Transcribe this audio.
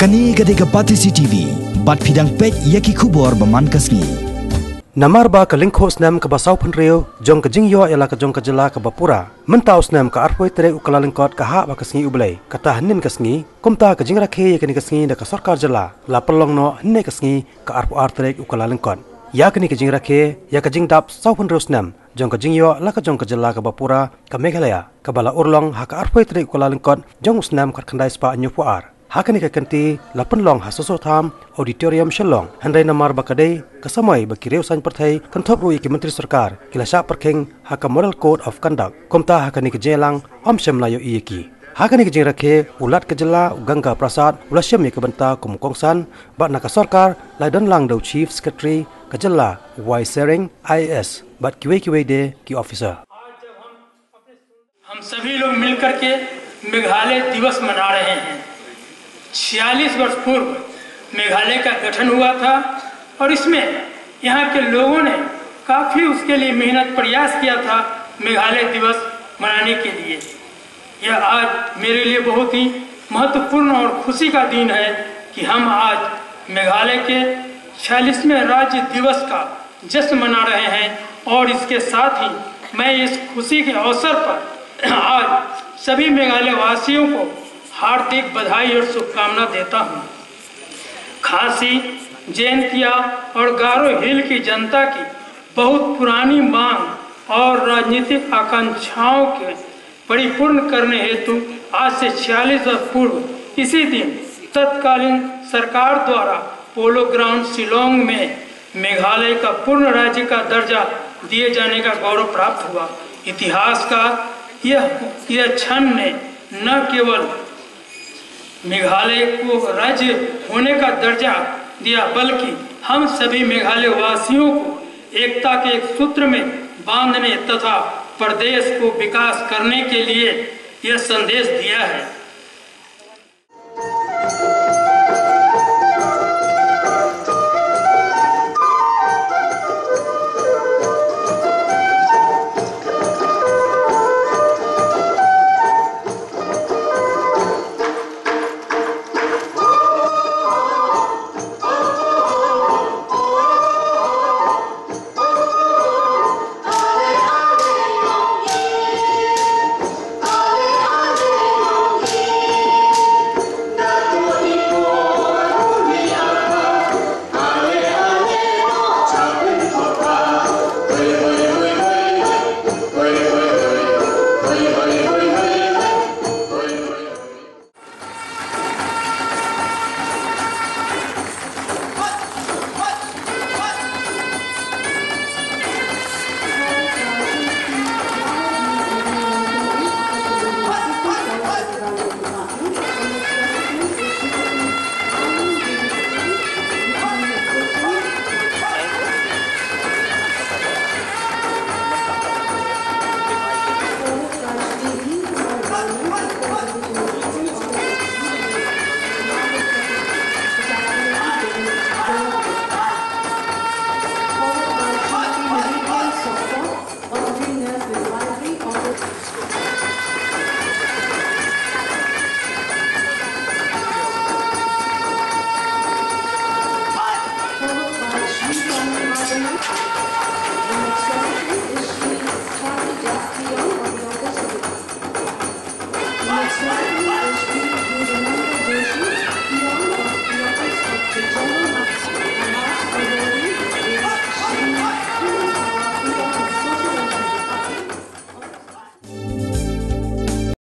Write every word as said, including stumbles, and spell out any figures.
Kane ka dei ka Batesi T V, bad phi dang peit ïa ki khubor ba man ka sngi. Namar ba ka lyngkhuh snem kaba saw phew hynriew jong ka jingïoh ïa la ka jong ka jylla kaba pura, mynta u snem ka arphew tarik u Kyllalyngkot ka hap ha ka sngi U Blei. Kata hynnin ka sngi, kumta ka jingrakhe ïa kane ka sngi da ka sorkar jylla la pynlong noh hynne ka sngi ka arphew ar tarik u Kyllalyngkot. Ïa kane ka jingrakhe ïa ka jingdap saw phew hynriew snem jong ka jingïoh la ka jong ka jylla kaba pura ka Meghalaya, kaba la urlong ha ka arphew tarik u Kyllalyngkot jong u snem khatkhyndai spah hynñiewphew ar. Ha kane ka kynti la pynlong ha Soso Tham Auditorium Shillong, hynrei namar ba ka dei ka samoi ba ki riew saiñ pyrthei kynthup ruh ïa ki myntri sorkar ki la shah pyrkhing ha ka Model Code of Conduct. Kumta ha kane ka jingïalang ym shym la ïohi ïa ki. Ha kane ka jingrakhe u Lat ka jylla u Ganga Prasad u la shim ïa ka bynta kum u kongsan, bad na ka sorkar la don lang da u Chief Secretary ka jylla u Y Sereng I A S bad kiwei kiwei de ki officer. हम सभी लोग मिलकर के मेघालय दिवस मना रहे हैं। छियालीस वर्ष पूर्व मेघालय का गठन हुआ था और इसमें यहाँ के लोगों ने काफ़ी उसके लिए मेहनत, प्रयास किया था मेघालय दिवस मनाने के लिए। यह आज मेरे लिए बहुत ही महत्वपूर्ण और खुशी का दिन है कि हम आज मेघालय के छियालीसवें राज्य दिवस का जश्न मना रहे हैं और इसके साथ ही मैं इस खुशी के अवसर पर आज सभी मेघालय वासियों को हार्दिक बधाई और शुभकामना देता हूँ। खासी, जैंतिया और गारो हिल की जनता की बहुत पुरानी मांग और राजनीतिक आकांक्षाओं के परिपूर्ण करने हेतु आज से छियालीस वर्ष पूर्व इसी दिन तत्कालीन सरकार द्वारा पोलो ग्राउंड शिलोंग में मेघालय का पूर्ण राज्य का दर्जा दिए जाने का गौरव प्राप्त हुआ। इतिहास का यह यह क्षण ने न केवल मेघालय को राज्य होने का दर्जा दिया, बल्कि हम सभी मेघालय वासियों को एकता के एक सूत्र में बांधने तथा प्रदेश को विकास करने के लिए यह संदेश दिया है।